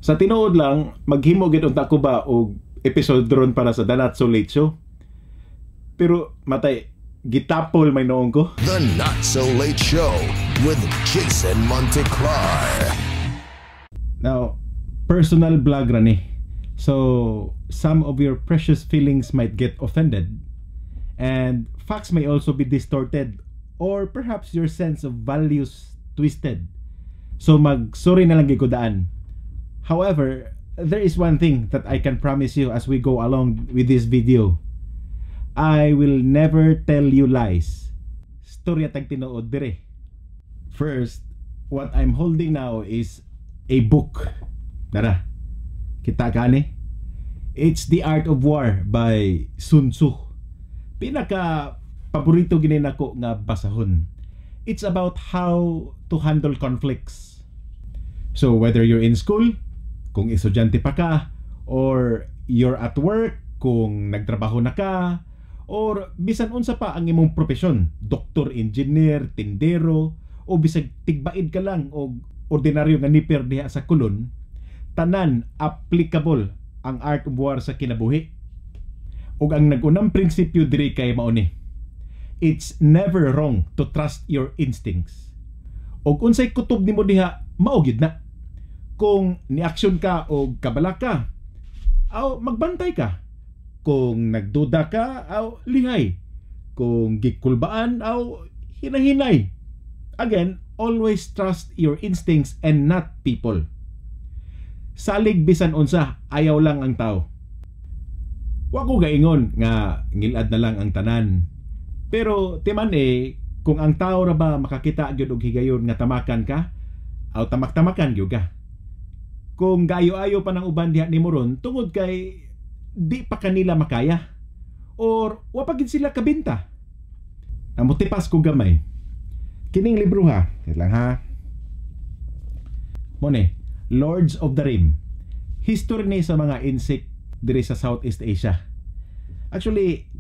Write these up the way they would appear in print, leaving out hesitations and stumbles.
Sa tinuod lang, maghimo gid unta ko ba og episode ron para sa The Not So Late Show. Pero matay, gitapol may noong ko. The Not So Late Show with Jason Monteclar. Now, personal blog ra ni. So, some of your precious feelings might get offended. And facts may also be distorted or perhaps your sense of values twisted. So mag-sorry na lang gyud ko daan. However, there is one thing that I can promise you as we go along with this video. I will never tell you lies. Storya tag tinuod dire. First, what I'm holding now is a book. Tara. Kita ka ni? It's The Art of War by Sun Tzu. Pinaka paborito gini nako nga basahon. It's about how to handle conflicts. So whether you're in school, kung estudyante pa ka, or you're at work, kung nagtrabaho na ka, or bisan unsa pa ang imong propesyon, doktor, engineer, tindero, o bisag tigbaid ka lang o ordinaryo nga niper diha sa Kulon, tanan applicable ang Art of War sa kinabuhi. Ug ang nag-unang prinsipyo diri kay mao ni: It's never wrong to trust your instincts. Og unsay kutob nimo diha, mao gyud na. Kung niaksyon ka og kabalaka, aw magbantay ka. Kung nagduda ka, aw lihay. Kung gikulbaan, aw hinahinay. Again, always trust your instincts and not people. Salig bisan unsa, ayaw lang ang tao. Wa ko gaingon nga ngilad na lang ang tanan. Pero timan eh, kung ang tao ra ba makakita gyud og higayon nga tamakan ka, aw tamak-tamakan gyud ka. Kung gaayo-ayo pa ng uban diha nimo ron tungod kay di pa kanila makaya or wa pa gid sila kabinta. Namutipas ko gamay. Kining libro ha, wait lang ha. Mao ni, Lords of the Rim. History ni sa mga insect diri sa Southeast Asia. Actually,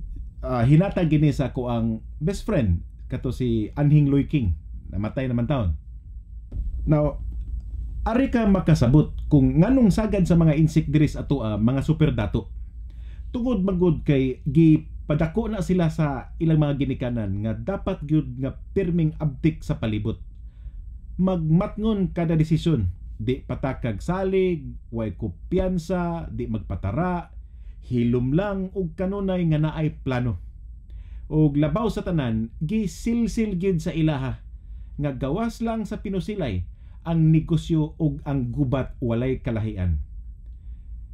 hinatag gini sa ako ang best friend kato si Anhing Loy King. Namatay naman taon. Now, ari ka makasabot kung nganong sagad sa mga insect diri sa ato mga super dato. Tungod magud kay gipadako na sila sa ilang mga ginikanan nga dapat gyud nga pirming abtik sa palibot. Magmatngon kada desisyon, di patakag salig, way kumpiyansa, di magpatara, hilom lang ug kanunay nga naay plano. Ug labaw sa tanan, gisilsil gyud sa ilaha nga gawas lang sa pinusilay ang negosyo ug ang gubat walay kalahian.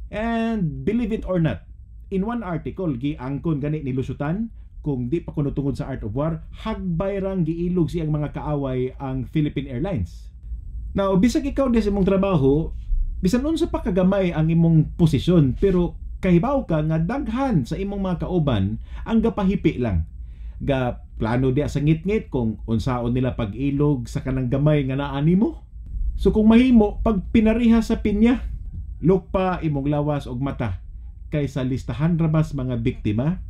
And believe it or not, in one article giangkon gani ni Lusutan kung di pa kuno tungod sa Art of War, hagbay rang giilog siyang mga kaaway ang Philippine Airlines. Now, bisag ikaw di sa imong trabaho, bisan unsa pa kagamay ang imong posisyon, pero kahibaw ka nga daghan sa imong mga kauban ang gapahipi lang. Ga plano diya sa ngitngit kung unsaon nila pag-ilog sa kanang gamay nga naa nimo. So kung mahimo, pag pinariha sa pinya, lukpa imong lawas og mata kaysa listahan rabas mga biktima,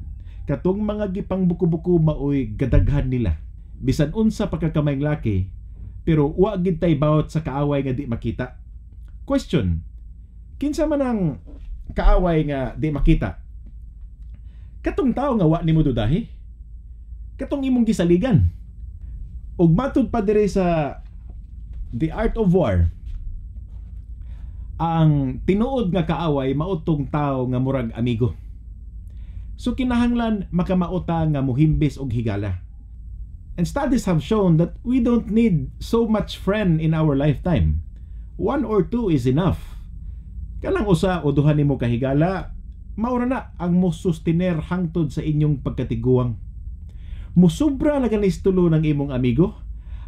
katong mga gipang buko-buko maoy gadaghan nila. Bisan unsa pa kakamayng laki, pero wa gid tay bawot sa kaaway nga di makita. Question: kinsa man ang kaaway nga di makita? Katong tao nga wa nimo dudahi? Katong imong gisaligan. Ug matud pa diri sa The Art of War, ang tinuod nga kaaway mao tong tao nga murag amigo. So kinahanglan makamao ta nga muhimbis og higala. And studies have shown that we don't need so much friend in our lifetime. One or two is enough. Kanang usa o duha nimo kahigala, maura na ang mosustiner hangtod sa inyong pagkatiguang. Musubra na ganis tulo ng imong amigo,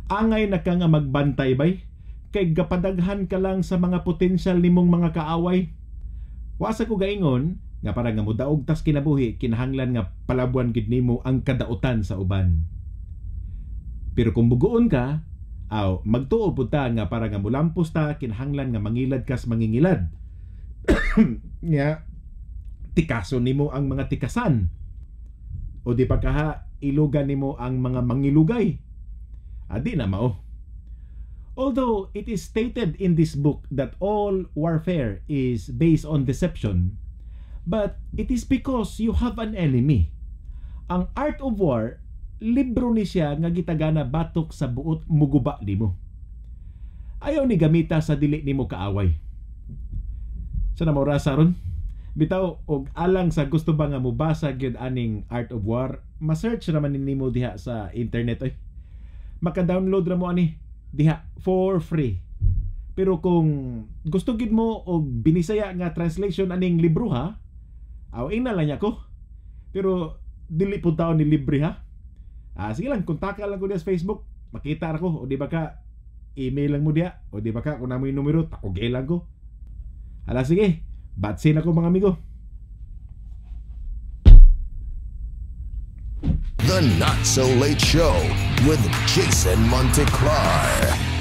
angay na ka nga magbantay bay, kay gapadaghan ka lang sa mga potensyal nimong mga kaaway. Wa sa ko gaingon nga para nga modaog tas kinabuhi kinahanglan nga palabuan gid nimo ang kadautan sa uban. Pero kung bugoon ka, aw magtuo pud ta nga para nga mulampos ta kinahanglan nga mangilad kas mangingilad. Nya tikaso nimo ang mga tikasan. O di pa kaha ilugan nimo ang mga mangilugay. Adi na mao. Although it is stated in this book that all warfare is based on deception, but it is because you have an enemy. Ang Art of War, libro ni siya nga gitagana batok sa buot muguba nimo. Ayaw ni gamita sa dili nimo kaaway. Sa na maurasa ron? Bitaw og alang sa gusto ba nga mobasa gyud aning Art of War, ma-search raman nimo diha sa internet oy. Maka-download ra mo ani diha for free. Pero kung gusto gid mo og Binisaya nga translation aning libro ha, aw ingna lang niya ko. Pero dili pud taon ni libre ha. Ah, sige lang, kontaka lang ko diha sa Facebook, makita ra ko, o di ba ka email lang mo diha, o di ba ka kung naa moy numero, takugay lang ko. Hala sige, batsin ako mga amigo. The Not So Late Show with Jason Monteclar.